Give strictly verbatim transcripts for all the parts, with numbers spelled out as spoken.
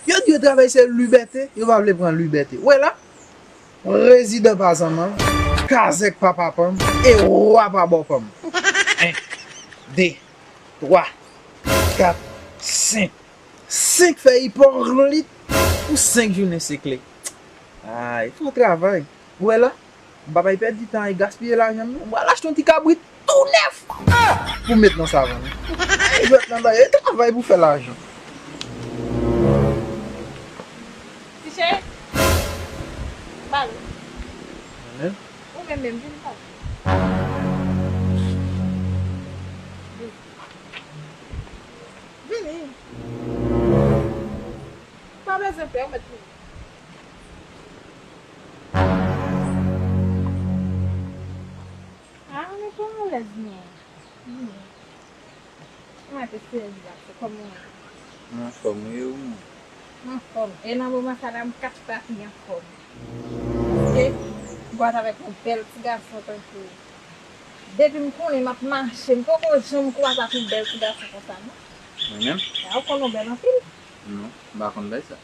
Yo di yo travay se libète, yo pa vle pran libète. Ou wè la, prezidan pa zanmanm, kazèk pa papanm, e wa pa bòpanm. En, de, twa, kat, senk. Senk fè ipokrit pou senk jounen sekle. Ay, fò travay. Ou wè la, m pa bay pèdi tan e gaspiye lajan m non. M pral achte yon ti kabrit tou nèf pou m met nan savann. Ay, jwèt lan bay travay pou fè lajan. Ti cheri, bal. Ou menm menm, vin bal. Vini. Pa bezwen pè, ou mèt vini. Ah, men kòman lèz nou? Vini. Mwen te sezi la, se kòman ou ye? Mwen anfòm, ou ye ou menm? Mwen anfòm. E nan moman sa la, m ka chita pi anfòm. Paske m kwaz avèk yon bèl ti gason tankou ou. Depi m konnen m ap mache, m poko janm kwaze ak yon bèl ti gason konsa, non. Mwen menm? A, ou konnen w bèl anpil. Non, m pa konn bay sa.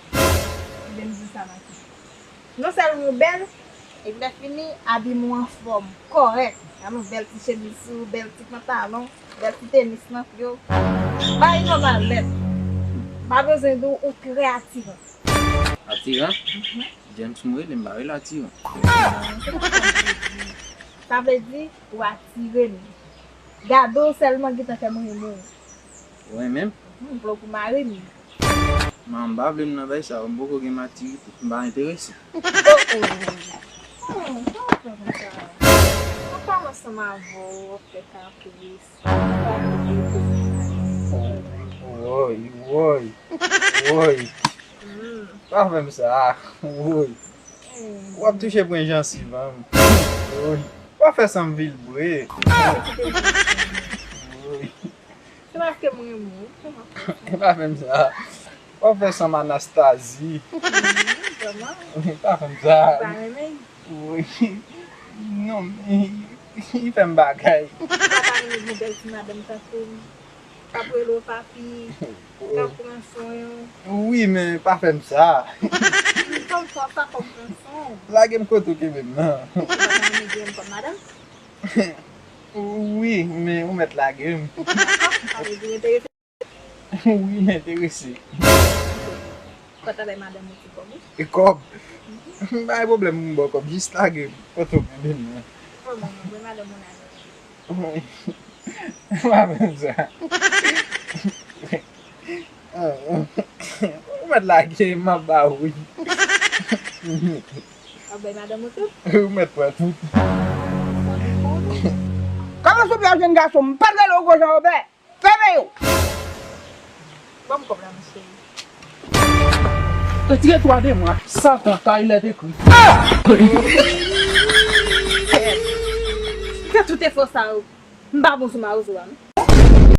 Ebyen, m di sa, Maki. Non sèlman w bèl, epi lè fini, abiman w anfòm, kòrèk. Gade yon bèl ti chemiz sou, bèl ti pantalon, bèl ti tenis nan pye w. Bagay nòmal nèt. M pa bezwen di w, ou trè atiran. Atiran? Mhm. James m rele, m pa rele atiran. Sa vle di, ou atire m. Gade w sèlman gentan fè m renmen w. Ou renmen m? M vle w pou mari m. Man, m pa vle m nan bay sa, m poko gen matirite, m pa enterese. Oh, oh. Hmm, sa w ap fè konsa? Mwen pa ansanm avè w, w ap fè kapris. Woy, woy, woy. Hmm. Pa fè m sa, woy. Hmm. W ap touche pwen jansiv an. Woy. Pa fè san m vilbre. Woy. Se paske m renmen w, kòman? Pa fè m sa. W ap fè san m Anastazi. Kòman? Pa fè m sa. Ou pa renmen? Wi. Non, li, li fè m bagay. Ou pa ta renmen gen bèl ti madanm tankou m? K ap rele w papi, k ap pran swen w. Wi, men pa fè m sa. Kòm fò sa, kòm pran swen w. Lage m kote w kenbe m nan. Ou pa ta renmen gen m kòm madanm? Wi, men ou mèt lage m. Sa vle di w enterese? Wi, m enterese. Fò ta bay madanm ou ti kòb, wi. E kòb? M pa gen pwoblèm pou m ba w kòb, jis lage m. Kote w kenbe m nan. Kòman, mwen madanm ou lage m? Wi. Pa fè m sa. Ou mèt lage m, m ap ba w, wi. W ap bay madanm ou tout? Ou mèt pran tout. Kòman souple, jèn gason, m pa t rele w gwo jan, Obè. Fèmen yo! Ban m kòb la, mon cheri. Retire twa de mwa, Satan, kay lè te kri. Fè tout efò sa yo. M pa bon sou mawozo a, non.